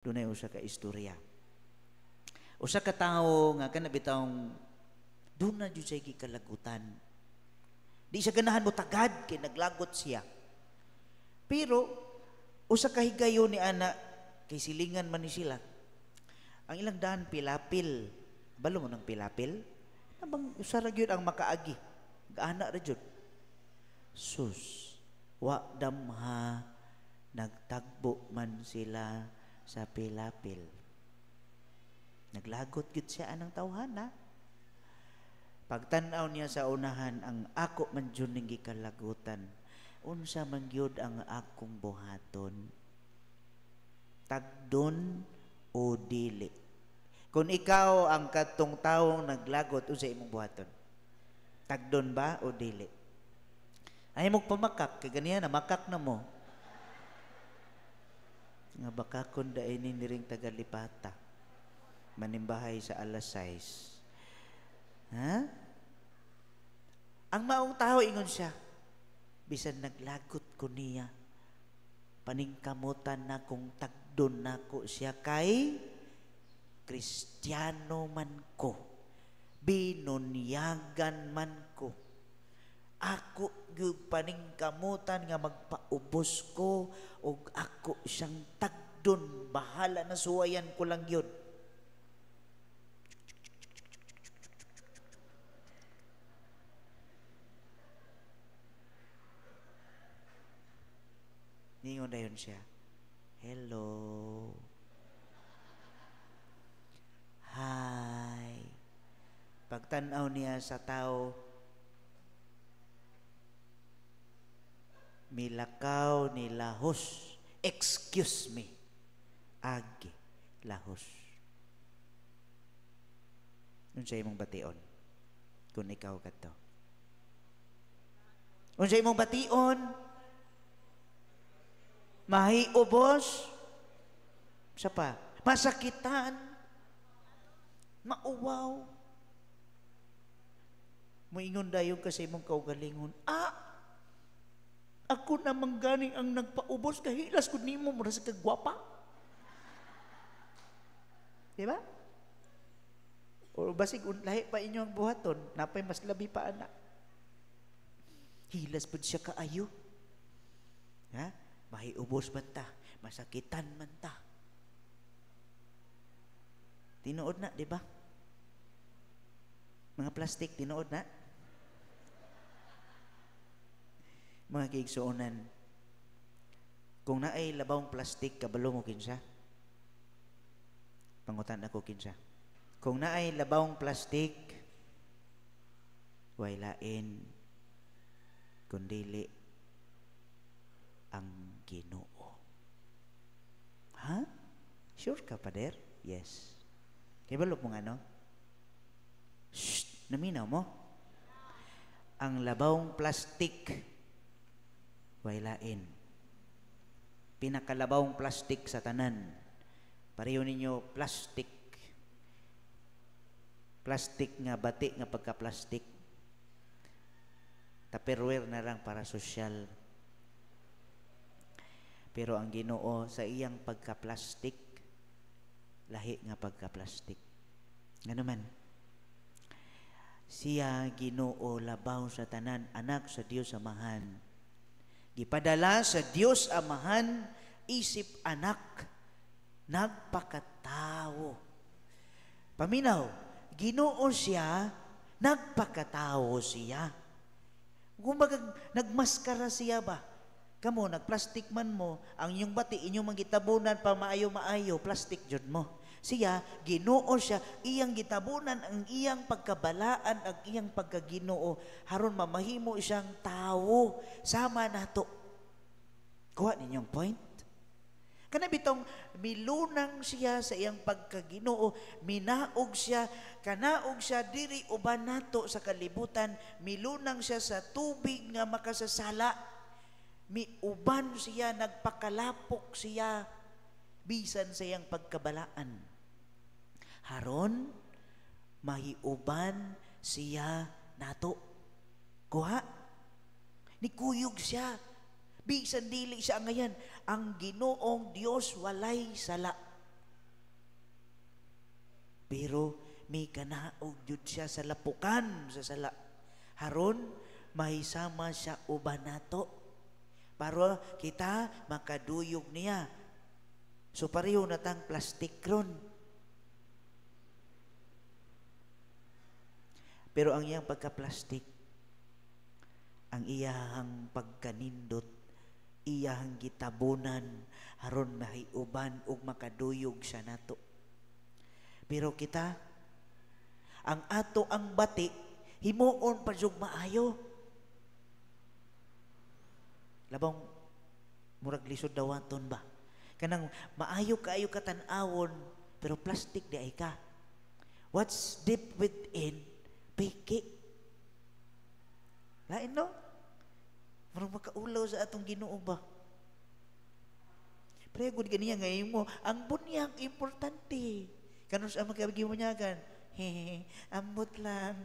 Dunay usa ka istorya. Usa ka tawo nga kana bitawng duna jud siya gikalagutan. Di siya ganahan mo tagad kay naglagot siya. Pero usa ka higayon ni ana kay silingan man ni sila. Ang ilang daan pilapil. Balo mo ng pilapil? Abang usa ra gyud ang makaagi. Gaana ra jud. Sus, wa damha nagtagbo man sila sa pilapil. Naglagot gyud siya anang tawhana. Pagtan-aw niya sa unahan, ang ako man jud ning gikalagutan. Unsa man gyud ang akong buhaton? Tagdon o dili? Kung ikaw ang katong taong naglagot, unsa imong buhaton? Tagdon ba o dili? Ay mong pamakak, kay ganiya na makak na mo. Nga baka kun daini niring tagalipata manimbahay sa alas 6. Ha? Ang maong tao ingon siya, bisan naglagot ko niya, paningkamutan na kung tagdon nako siya kay Kristiyano man ko, binunyagan man ko. Ako gyud paningkamutan nga magpaubos ko og ako siyang tagdon, bahala na suwayan ko lang yun. Ningon dayon siya, hello, hi. Pagtan-aw niya sa tao, milakaw ni lahos. Excuse me, agi lahos. Unsa imong bation kung ikaw kadto? Unsa imong bation? Mahiubos, sa pa, masakitan, mauwaw. Moingon dayon kasi imong kaugalingon, ah, ako namang gani ang nagpaubos, kahilas ko nimo, mura sa kagwapa. Di ba? O basig, lahi pa inyo ang buhaton, napay mas labi pa anak. Hilas pud siya kaayo. Ha? Mahiubos man ta, masakitan man ta. Tinuod na, di ba? Mga plastic, tinuod na. Mga kaigsuonan, kung naay labawng plastic, kabalo mo kinsa? Pangutan ako kinsa. Kung naay labawng plastic, way lain kundili ang Ginoo. Ha? Sure ka, Pader? Yes. Kibalo mo nga, no? Shh! Naminaw mo? Ang labawng plastic, way lain. Pinakalabawng plastic sa tanan. Pareho ninyo plastic. Plastic nga bati nga pagka-plastic. Tupperware na lang para sosyal. Pero ang Ginoo sa iyang pagka-plastic, lahi nga pagka-plastic. Ngano man? Siya Ginoo labaw sa tanan, anak sa Dios Amahan. Gipadala sa Dios Amahan isip anak, nagpakatawo. Paminaw, Ginoo siya, nagpakatawo siya. Kumbaga nagmaskara siya ba? Kamo, nagplastic man mo, ang inyong bati, inyong manggitabunan pa maayo-maayo, plastic jud mo. Siya, Ginoo siya, iyang gitabunan ang iyang pagkabalaan, ang iyang pagkaginoo, haron mamahimo siyang tawo, sama nato. Kuha ninyong point? Kana bitong milunang siya sa iyang pagkaginoo, minaog siya, kanaog siya diri uban nato sa kalibutan, milunang siya sa tubig nga makasasala. Miuban siya, nagpakalapok siya bisan sa iyang pagkabalaan. Haron mahiuban siya nato. Kuha? Nikuyog siya. Bisan dili siya ngayon. Ang Ginoong Dios walay sala. Pero mikanaog jud siya sa lapukan sa sala. Haron mahisama siya uban nato. Para kita makaduyog niya. So pareho na tang plastic ron. Pero ang iyang pagka-plastic, ang iyang pagkanindot, iyang gitabunan aron mahiuban ug makaduyog siya nato. Pero kita, ang ato ang bati, himuon pa jud maayo. Labong murag lisod dawaton ba? Kanang maayo kaayo ka tan-awon, pero plastic di ay ka. What's deep within, piki. Lain, no? Murag makaulaw sa atong Ginoo ba? Pero gud ganiya ngayon mo, ang bunyag importante. Kano sa makabigyan mo niya hehe, ambot lang.